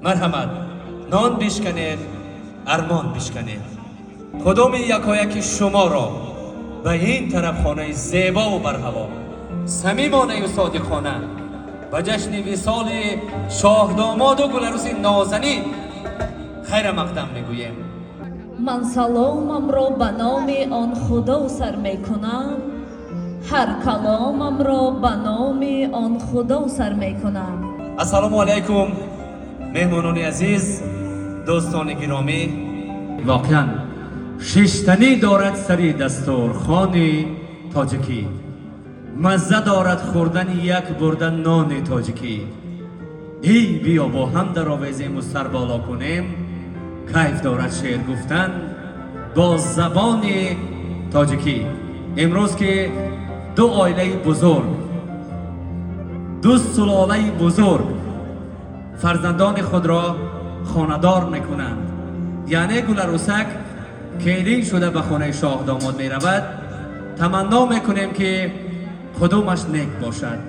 Марҳамат, нон бишканед, армон бишканед. Қудуми якояки шуморо ба ин тарабхонаи зебову барҳаво, самимонаю содиқона ба ҷашни висоли шоҳдомоду Гуларуси нозанин хайрамақдам мегӯем. Ман саломамро ба номи он Худо сар мекунам, ҳар каломамро ба номи он Худо сар мекунам. Ассалому алайкум, меҳмонони азиз, дӯстони гиромӣ. Воқеан, шиштанӣ дорад сари дастурхони тоҷикӣ, мазза дорад хӯрдани як бурда нони тоҷикӣ. Эй, биё, бо ҳам даровезему сар боло кунем. Кайф дорад шеър гуфтан бо забони тоҷикӣ. Имрӯз ки ду оилаи бузург, ду сулолаи бузург фарзандони худро хонадор мекунанд, яъне Гуларусак келин шуда ба хонаи шоҳдомод меравад, таманно мекунем, ки қудумаш нек бошад.